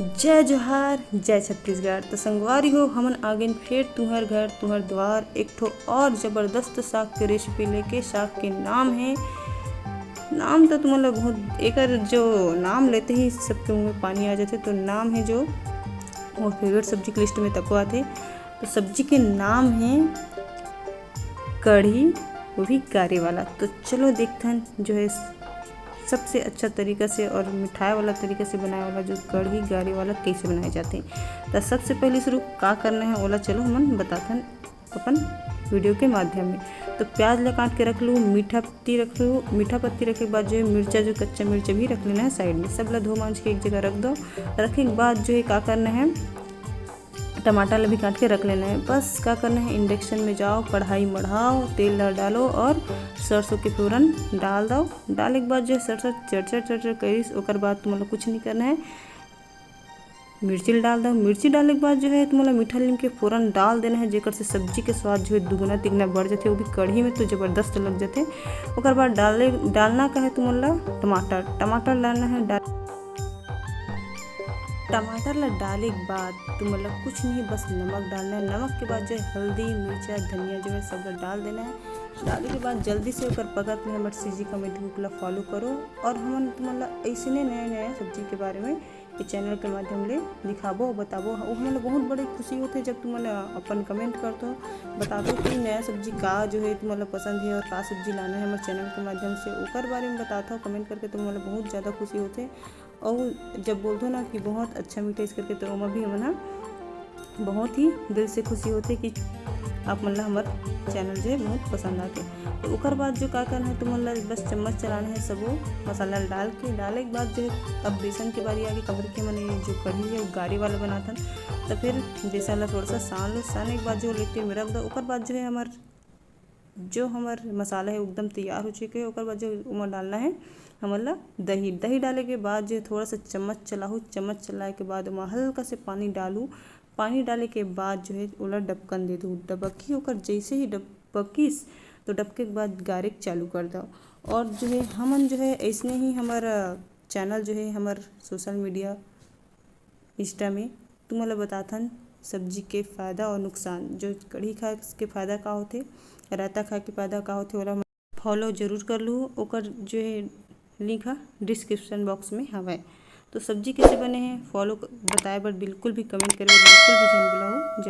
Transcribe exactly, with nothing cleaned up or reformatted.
जय जोहार, जय छत्तीसगढ़। तो संगवारी हो, हमन आगेन फेर तुहर घर, तुहर द्वार, एक ठो और जबरदस्त साग के रेसिपी लेके। साग के नाम है, नाम तो तुमन ला बहुत, एकर जो नाम लेते ही सबके मुंह में पानी आ जाते। तो नाम है जो मोर फेवरेट सब्जी के लिस्ट में तको आते। तो सब्जी के नाम है कढ़ी, वो भी गारे वाला। तो चलो देखथन जो है सबसे अच्छा तरीका से और मिठाई वाला तरीका से बनाए वाला जो कढ़ी गारे वाला कैसे बनाए जाते। तो सबसे पहले शुरू का करना है, ओला चलो हमन बताथन अपन वीडियो के माध्यम में। तो प्याज ला काट के रख लू, मीठा पत्ती रख लू, मीठा पत्ती रखे के बाद जो है मिर्चा, जो कच्चा मिर्चा भी रख लेना है साइड में। सब ला धो मांज के एक जगह रख दो। रखे के बाद जो है का करना है, टमाटर ला भी काट के रख लेना है। बस का करना है, इंडक्शन में जाओ, कढ़ाई मढ़ाओ, तेल ला डालो और सरसों के फोरन डाल दो। डाले के बाद जो है सरसों चरचर चरचर करिस, ओकर बाद तुमन ला कुछ नहीं करना है। मिर्ची ला डाल दो। मिर्ची डाले के बाद जो है तुमन ला मीठा नीम के फोरन डाल देना है, जेकर से सब्जी के स्वाद जो है दुगुना तिगुना बढ़ जाते, वो भी कढ़ी में तो जबरदस्त लग जाते। ओकर बाद डाले, डालना का है तुमन ला टमाटर, टमाटर डालना है। डाल, टमाटर ला डाले के बाद तुमन ला कुछ नहीं, बस नमक डालना है। नमक के बाद जो है हल्दी, मिर्चा, धनिया जो है सब ला डाल देना है। डाले के बाद जल्दी से ओकर पकत में हमर सीजी कमेटी बुक ला फॉलो करो और हमन तुमन ला ऐसने नया नया सब्जी के बारे में ये चैनल के माध्यम ले दिखाबो, बताबो। वो हमन ला बहुत बड़े खुशी होथे जब तुमन अपन कमेंट करथो, बताथो कि नया सब्जी का जो है तुमन ला पसंद है और का सब्जी लाना है हमर चैनल के माध्यम से, ओकर बारे में बताथो कमेंट करके, तो हमन ला बहुत ज़्यादा खुशी होथे। और जब बोलथो ना कि बहुत अच्छा मीठा इस करके, तो ओमा भी हमन हा बहुत ही दिल से खुशी होथे कि आप मन ला हमर चैनल जो है बहुत पसंद आथे। तो ओकर बाद जो का करना है, तुमन ला बस चम्मच चलाना है सबो मसाला ला डाल के। डाले के बाद जो है अब बेसन के बारी आगे, काबर के हमन ये जो कढ़ी है वो गाढ़े वाला बनाथन। तो फिर बेसन ला थोड़ा सा सान लो, साने के बाद जो लिट्टी में रख दो। ओकर बाद जो है हमर जो हमर मसाला है एकदम तैयार हो चुके है। ओकर बाद जो ओमा डालना है हमन ला दही। दही डाले के बाद जो है थोड़ा सा चम्मच चलाहू, चम्मच चलाए के बाद ओमा हल्का से पानी डालू। पानी डाले के बाद जो है ओला डबकन दे दू, डबकी ओकर जैसे ही डबकिस तो डबके के बाद गारे के चालू कर दो। और जो है हमन जो है ऐसने ही हमर चैनल जो है हमर सोशल मीडिया इंस्टा में तुमन ला बताथन सब्जी के फ़ायदा और नुकसान, जो कढ़ी खाए के फ़ायदा का होथे, रायता खाए के फ़ायदा का होथे, ओला फॉलो जरूर कर लू। ओकर जो है लिंक ह डिस्क्रिप्शन बॉक्स में हवय। तो सब्जी कैसे बने हैं फॉलो क-, बताए बर बिल्कुल भी, कमेंट करे बर बिल्कुल भी झन भुलाहू।